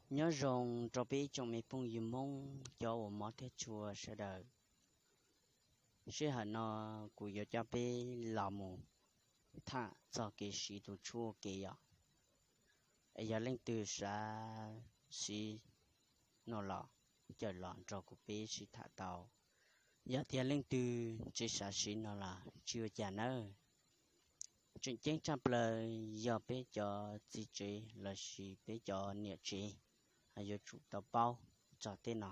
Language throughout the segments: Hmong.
Nyob zoo rau peb ib tsoom me phooj ywg Hmoob cov uas mob thiab tshua sawv daws. Sij hawm no kuv yuav coj peb los mus tham txog kev siv tus tshuaj ua ke yom. Es yog leej twg xav siv no los cawm los nrog kuv peb sib tham tau. Yog tias leej twg tsis xav siv no los tsis ua cas nawb. Tseem ceeb tshaj plaws yog peb cov txiv tsev lossis peb cov niam tsev yuav tsum tau paub txog tej no,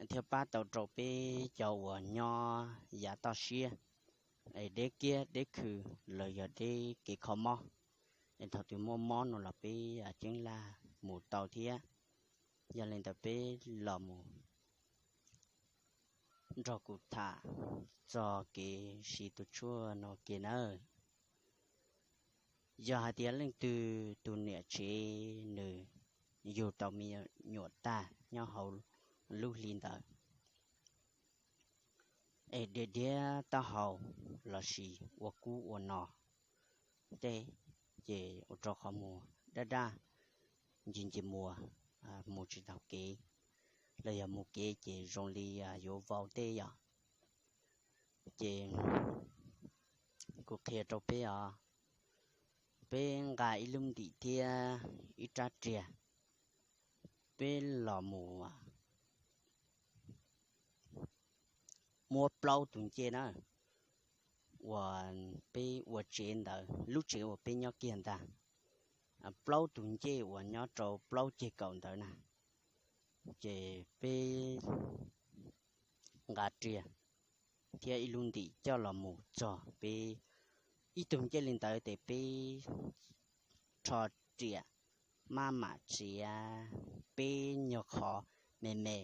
thiaj pab tau rau peb cov uas nyob yav toj siab, es deb kiab deb khw los yog deb kev kho mob, es thaum twg muaj mob no los peb ceeb laj mus tau thiab. Yog li ntawd peb los mus nrog kuv tham txog kev siv tus tshuaj no ke nawb. Yog hais tias leej twg tus niam tsev nws yug tau me nyuam tag nyob hauv lub hli ntawd, es diav diav taub hau lossis ua kub ua no tej, ces ua rau qhov muag daj daj, nci nci muag, mus tsis taug kev, los yog mus kev ces zoo li yuav vau tej yom. Ces kuv qhia rau peb os, peb nqa ib lub ntim thiab ib rab riam, peb los mus muab plaub tus ncej na, uas peb ua tsev ntawd, lub tsev uas peb nyob kiag ntag, plaub tus ncej uas nyob rau plaub ceg kaum ntawd na, ces peb nqa riam thiab ib lub ntim coj los mus txog peb ib tug ncej li ntawd ces peb rho riam maj mam txiav peb nyuag qhov me me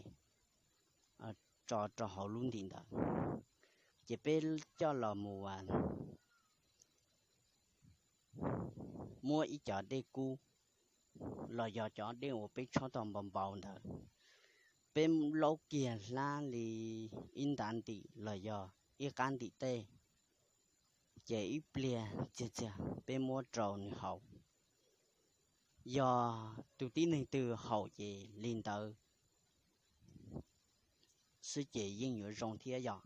tso rau hauv lub ntim ntawd, ces peb coj los mus muab ib cov dej kub los yog cov dej uas peb tshob tau npau npau ntawd, peb laub kiag hlab li ib ntav ntim los yog ib qab ntim tej, ces ib pliag txiag txiag peb muab rau nws haus. Yog tus tib neeg twg haus ces li ntawd xwb ces yeej yuav zoo thiab yom.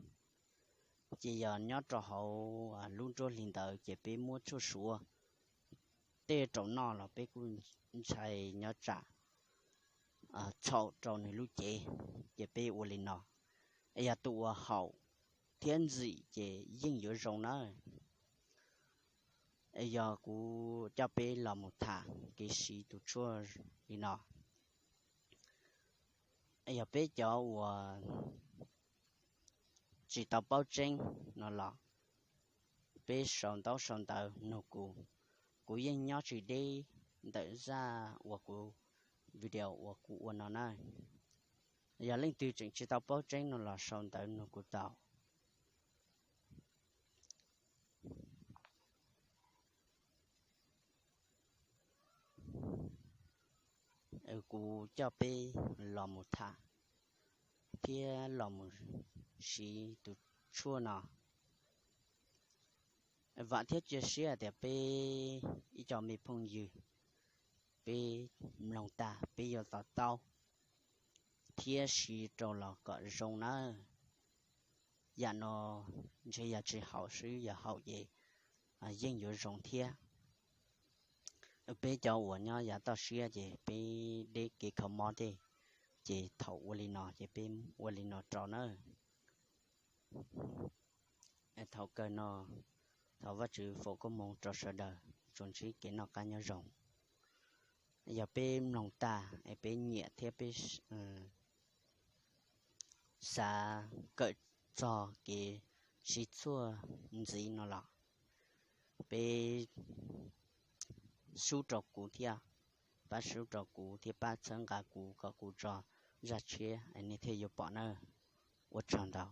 Ces yog nyob rau hauv lub nruab hlis ntawd ces peb muab tshuaj suav tej rau noj los peb kuj ntshai nyob tsam txhaum rau nws lub cev, ces peb ua li no. Yog tus uas haum thiab ntxim ces yeej yuav zoo nawb. Yog kuv coj peb los mus tham kev siv tus tshuaj li no. Yog peb cov uas tsis tau paub tseeb no los peb sau ntaub sau ntawv nug kuv, kuv yeej nyob tsis deb ntawm zaj uas kuv video uas kuv ua no na. Yog leej twg tseem tsis tau paub tseeb no los sau ntawv nug kuv tau. Kuv coj peb los mus tham thiab los mus siv tus tshuaj no. Vam thiab cia siab tias peb ib co me phooj ywg, peb mloog tag peb yuav to taub thiab siv rau los kom zoo nawb. Yam no ntshe yog tsis haum xwb, yog haum ces yeej yuav zoo thiab. Peb cov uas nyob yav toj siab ces peb deb kev kho mob tej, ces thaum ua li no ces peb ua li no rau nawb. Thaum kawg no, thov Vajtswv foom koob hmoov rau sawv daws tsuas ntsib kev noj qab nyob zoo. Yog peb mloog tag es peb nyiam thiab peb xav kawm txog kev siv tshuaj ntxiv no los peb sub rau kuv thiab, pab sub rau kuv thiab pab txhawb nqa kuv kom kuv tso zaj tshiab nej thiaj yuav pom nawb. Ua tsaug ntau.